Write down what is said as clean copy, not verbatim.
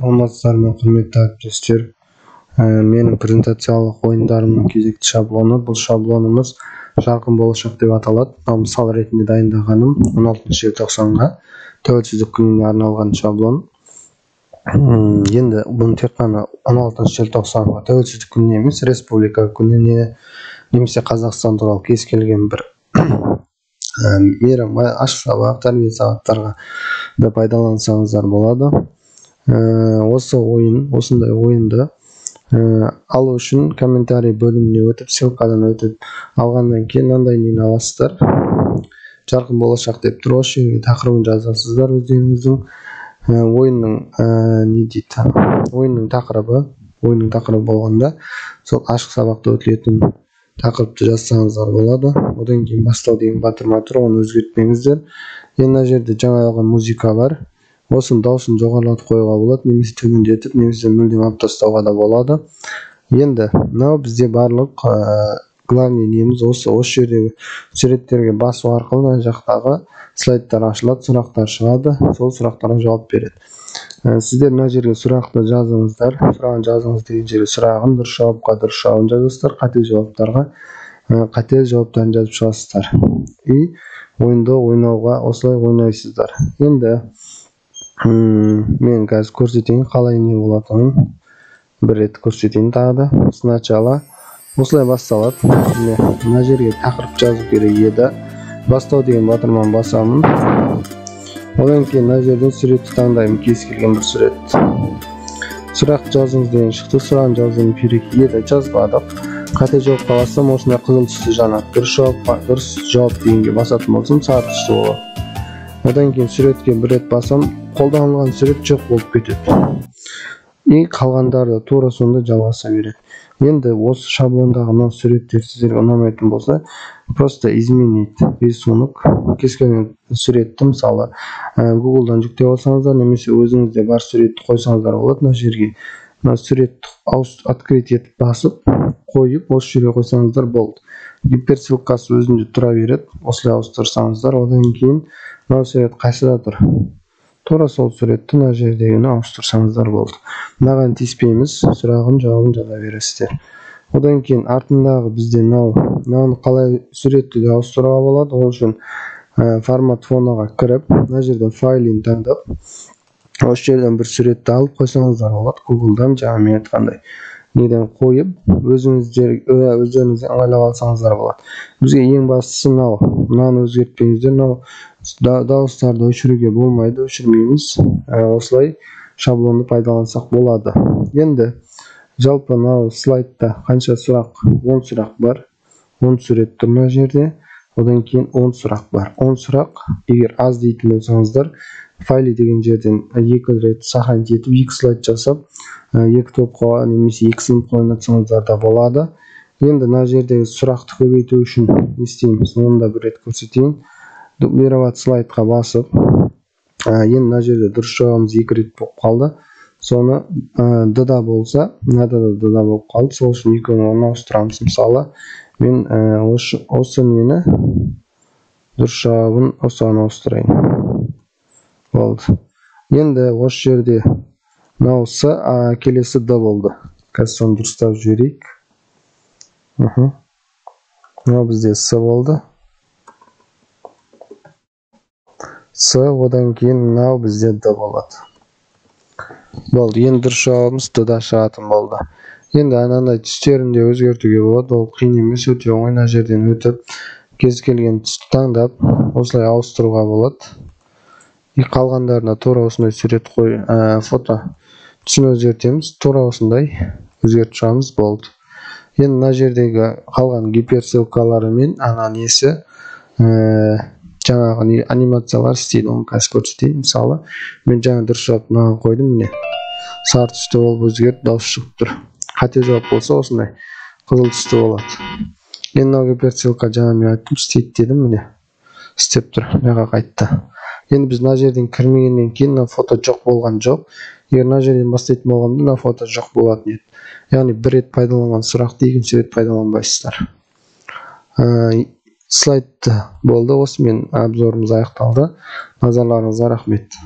Саламатсыздар ма, құрметті әріптестер. Менің презентациялық ойындарымның кезекті шаблоны. Бұл шаблонымыз «Жарқын болашақ» деп аталады. Мынау мысал ретінде дайындағаным 16 желтоқсанға, Тәуелсіздік күніне арналған шаблон. Енді бұны тек қана 16 желтоқсанға, Тәуелсіздік күніне емес, Республика күніне немесе Қазақстан туралы кез келген бір мейрамға, ашық сабақ, тәрбие сағаттарға да пайдалансаңыздар болады. Осы ойын, осындай ойынды алу үшін комментарий бөліміне өтіп, ссылкадан өтіп алғаннан кейін мынандай нені аласыздар. «Жарқын болашақ» деп тұр. Осы жерге тақырыбын жазасыздар өздеріңіздің. Ойынның не дейді, ойынның тақырыбы, ойынның тақырыбы болғанда, сол ашық сабақта өтілетін тақырыпты жазсаңыздар болады. Одан кейін «Бастау» деген батырма тұр, оны өзгертпеңіздер. Енді мына жерде жаңағы музыка бар. Осының дауысын жоғарылатып қоюға болады немесе төмендетіп, немесе мүлдем алып тастауға да болады. Енді мынау бізде барлық главный неміз осы. Осы жердегі суреттерге басу арқылы мына жақтағы слайдтар ашылады, сұрақтар шығады, сол сұрақтарға жауап береді. Сіздер мына жерге сұрақты жазыңыздар. «Сұрағын жазыңыз» деген жерге сұрағын, дұрыс жауапқа дұрыс жауабын жазасыздар, қате жауаптарға қате жауаптарын жазып шығасыздар. И ойынды ойнауға осылай ойнайсыздар. Енді мен қазір көрсетейін, қалай не болатынын бір рет көрсетейін тағы да. Сначала осылай басталады. Міне, мына жерге тақырып жазу керек еді. «Бастау» деген батырманы басамын. Одан кейін мына жерден суретті таңдаймын, кез келген бір сурет. «Сұрақ жазыңыз» деген шықты. Сұрағын жазуым керек еді, жазбадық. Қате жауапқа бассам, осындай қызыл түсті жанады. Дұрыс жауапқа, «Дұрыс жауап» дегенге басатын болсам, сары түсті болады. Одан кейін суретке бір рет басам, қолданылған сурет жоқ болып кетеді. И қалғандары да тура сонда жалғаса береді. Енді осы шаблондағы мынау суреттер сіздерге ұнамайтын болса, просто «Изменить рисунок», кез келген суретті, мысалы, Гуглдан жүктеп алсаңыздар немесе өзіңізде бар суретті қойсаңыздар болады. Мына жерге мына суретті «Открыть» етіп басып қойып, осы жерге қойсаңыздар болды. Гиперссылкасы өзінде тұра береді. Осылай ауыстырсаңыздар, одан кейін мынау сурет қайсыда тұр, тура сол суретті мына жердегіні ауыстырсаңыздар болды. Мынаған тиіспейміз, сұрағын, жауабын жаза бересіздер. Одан кейін артындағы бізде мынау, мынаны қалай суретті де ауыстыруға болады. Ол үшін «Формат фона»ға кіріп, мына жерден «Файлын» таңдап, осы жерден бір суретті алып қойсаңыздар болады. Гуглдан, жаңа мен айтқандай неден қойып, өздеріңіз ыңғайлап алсаңыздар болады. Бізге ең бастысы мынау, мынаны өзгертпеңіздер. Мынау дауыстарды өшіруге болмайды, өшірмейміз. Осылай шаблонды пайдалансақ болады. Енді жалпы мынау слайдта қанша сұрақ? 10 сұрақ бар, 10 сурет тұр мына жерде. Одан кейін 10 сұрақ бар, 10 сұрақ. Егер аз дейтін болсаңыздар, «Файлы» деген жерден екі рет «Сохранить» етіп, екі слайд жасап, екі топқа немесе екі сыныпқа ойнатсаңыздар да болады. Енді мына жердегі сұрақты көбейту үшін не істейміз, оны да бір рет көрсетейін. «Дублировать слайд»қа басып, енді мына жерде дұрыс жауабымыз екі рет болып қалды. Соны д да болса, мынада да д да болып қалды, сол үшін екеуін орнына ауыстырамыз. Мысалы, мен осы нені, дұрыс жауабын осыған ауыстырайын. Болды. Енді осы жерде мынау с, а келесі д болды. Қазір соны дұрыстап жіберейік. Мынау бізде с болды, с. Одан кейін мынау бізде д болады. Болды. Енді дұрыс жауабымыз д да шығатын болды. Енді анандай түстерін де өзгертуге болады, ол қиын емес, өте оңай. Мына жерден өтіп, кез келген түсті таңдап, осылай ауыстыруға болады. И қалғандарына тура осындай сурет қой, фото түсін өзгертеміз, тура осындай өзгертіп шығамыз. Болды. Енді мына жердегі қалған гиперссылкалары мен ана несі, жаңағы не, анимациялар істейді, оны қазір көрсетейін. Мысалы, мен жаңа дұрыс жауап мынаған қойдым, міне, сары түсті болып өзгеріп, дауыс шығып тұр. Қате жауап болса, осындай қызыл түсті болады. Енді мынау гиперссылка, жаңа мен айттым, істейді дедім, міне, істеп тұр, мынаға қайтты. Енді біз мына жерден кірмегеннен кейін мына фото жоқ болған жоқ. Егер мына жерден бастайтын болғанда, мына фото жоқ болатын еді. Яғни бір рет пайдаланған сұрақты екінші рет пайдаланбайсыздар. Слайд болды. Осымен обзорымыз аяқталды. Назарларыңызға рахмет.